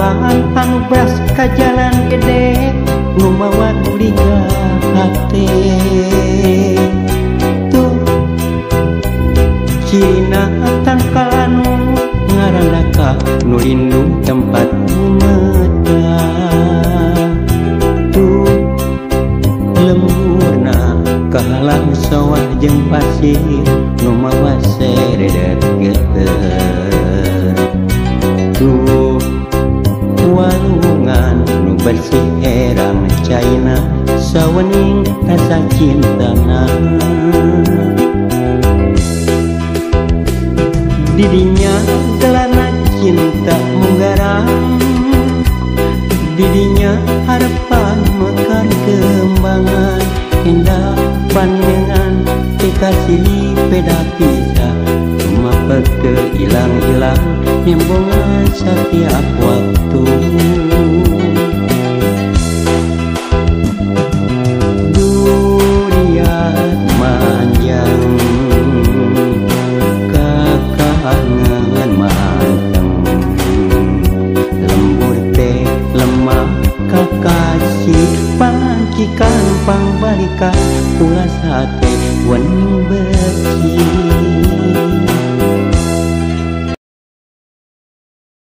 Tangkalan anu bras ka jalan gede nu mawa guliga hate. Tuh cirina tangkalan nu ngaranna ka nu lindung tempat meta. Tuh lemburna kahalang sawah jeung pasir nu mawa seredet geter. Tuh walungan nu bersih herang caina sawening rasa cintana. Didinya gelana cinta munggarang, didinya harapan mekar kembangan. Indah pandangan kekasih peda pisah, cuma peke ilang-ilang nembongan setiap waktu. Dunia manjang kakangen manteng, lembur teh lemah kakasih pangkikan pangbalikan ulah sate wening beuki.